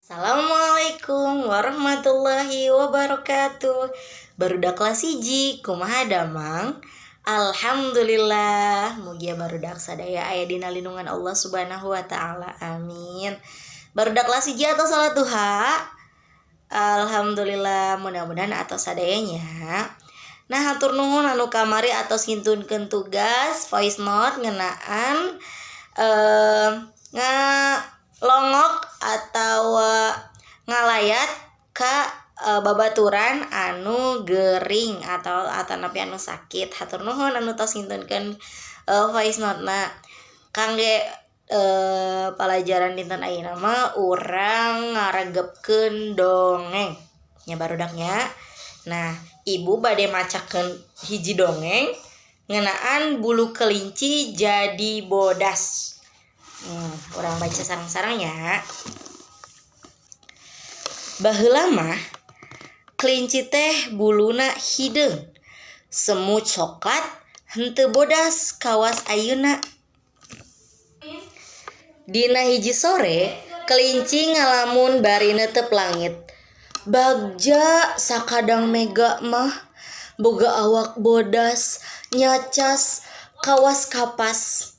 Assalamualaikum warahmatullahi wabarakatuh. Barudak kelas 1, kumaha damang? Alhamdulillah, mugia barudak sadaya aya dina lindungan Allah Subhanahu wa taala. Amin. Barudak kelas 1 atos salat duha? Alhamdulillah, mudah-mudahan atos sadayanya. Nah, hatur nuhun anu kamari atos ngintunkeun tugas voice note ngeunaan ngalongok atau ngalayat ka babaturan anu gering atau atanapi anu sakit. Hatur nuhun anu tos ngintunkeun voice note na. Kangge palajaran dinten ayeuna mah urang ngaregepkeun dongeng nya, barudak nya. Nah, Ibu bade macakeun hiji dongeng ngeunaan bulu kelinci jadi bodas. Urang baca sareng-sareng nya. Baheula mah kelinci teh buluna hideung, semu coklat, henteu bodas kawas ayeuna. Dina hiji sore, kelinci ngalamun bari neuteup langit. "Bagja sakadang mega mah, boga awak bodas nyacas kawas kapas.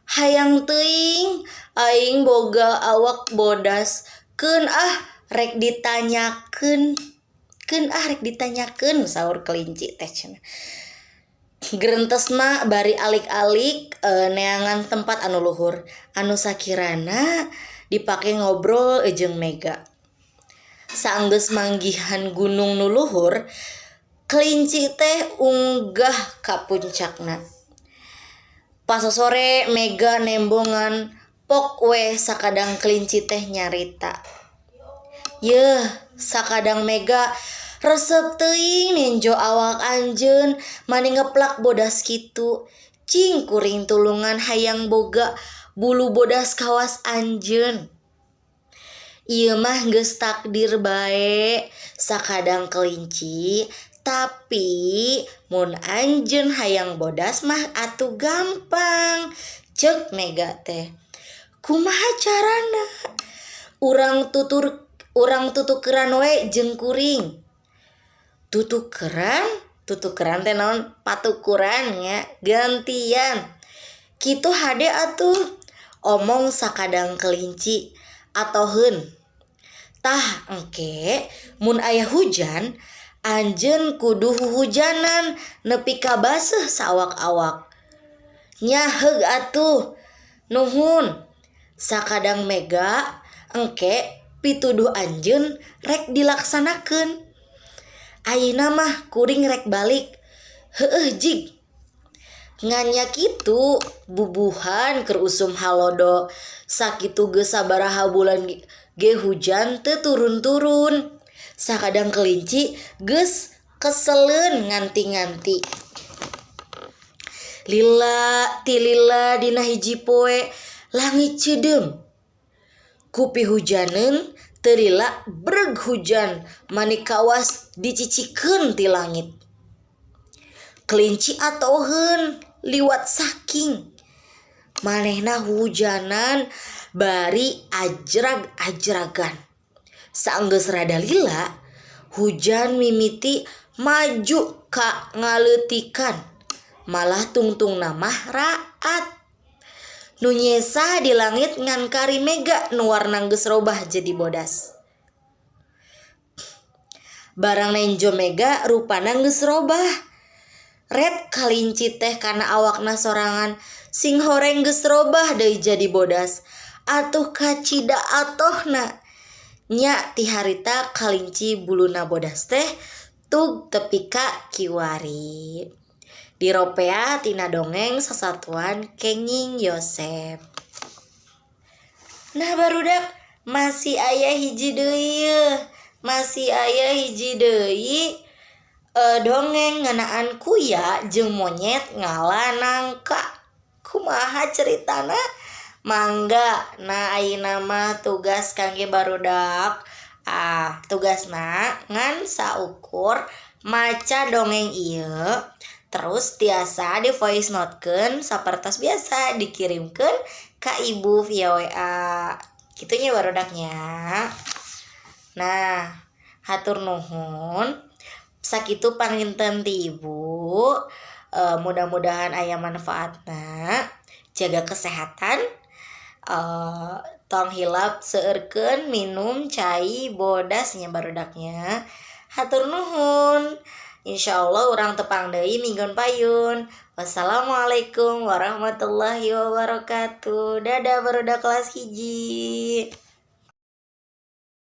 Hayang teuing aing boga awak bodas, keun ah rek ditanyakeun. Keun ah rek ditanyakeun," saur kelinci teh cenah. Gerentesna bari alik-alik neangan tempat anu luhur anu sakirana dipake ngobrol jeung mega. Saenggeus manggihan gunung nu luhur, kelinci teh unggah ka puncakna. Pasosore mega nembongan, pok we sakadang kelinci teh nyarita. "Yeuh, sakadang mega, resep teuing nenjo awak anjeun mani ngeplak bodas kitu. Cing kuring tulungan hayang boga bulu bodas kawas anjeun." "Ieu mah geus takdir bae, sakadang kelinci, tapi mun anjeun hayang bodas mah atuh gampang," ceuk mega teh. "Kumaha carana?" Urang tutukeran we jeung kuring." Tutukeran? Tutukeran teh naon? Patukuran nya, gantian. "Kitu hade atuh," omong sakadang kelinci. "Atoheun. Tah engke mun aya hujan anjeun kudu huhujanan nepi ka baseuh saawak-awak." "Nya heug atuh, nuhun, sakadang mega, engke pituduh anjeun rek dilaksanakeun. Ayeuna mah kuring rek balik. Heueuh jig." Ngan nya kitu bubuhan keur usum halodo sakitu geus sabaraha bulan ge hujan teu turun-turun. Sakadang kelinci geus keseleun nganti-nganti. Lila tilila dina hiji poe langit ceudeum. Ku pihujaneun teu lila breg hujan mani kawas dicicikeun ti langit. Kelinci atoheun liwat saking manehna hujanan bari ajrag-ajragan. Saenggeus rada lila, hujan mimiti maju ka ngaleutikan, malah tungtungna mah raat. Nu nyesa di langit ngan kari mega nu warna geus robah jadi bodas. Barang nenjo mega rupana geus robah. Ret kalinci teh kana awakna sorangan, singhoreng geus robah deui jadi bodas. Atuh kacida atohna. Nya ti harita kalinci buluna bodas teh tug tepi ka kiwari. Diropea tina dongeng Sasatuan Kenging Yosep. Nah, barudak, masih aya hiji deui yeuh. Masih aya hiji deui dongeng ngeunaan kuya jeung monyet ngala nangka. Kumaha ceritana? Mangga. Nah, ayeuna mah tugas kangge barudak. Ah, tugasna ngan saukur maca dongeng ieu terus tiasa di voice note-keun sapertos biasa dikirimkeun ka Ibu via WA. Kitu nya, barudak nya. Nah, hatur nuhun, sakitu panginten ti Ibu. Mudah-mudahan aya manfaatna. Jaga kesehatan, tong hilap seueurkeun minum cai bodas nya, barudak nya. Hatur nuhun, insyaallah urang tepang deui minggon payun. Wassalamualaikum warahmatullahi wabarakatuh. Dadah, barudak kelas 1.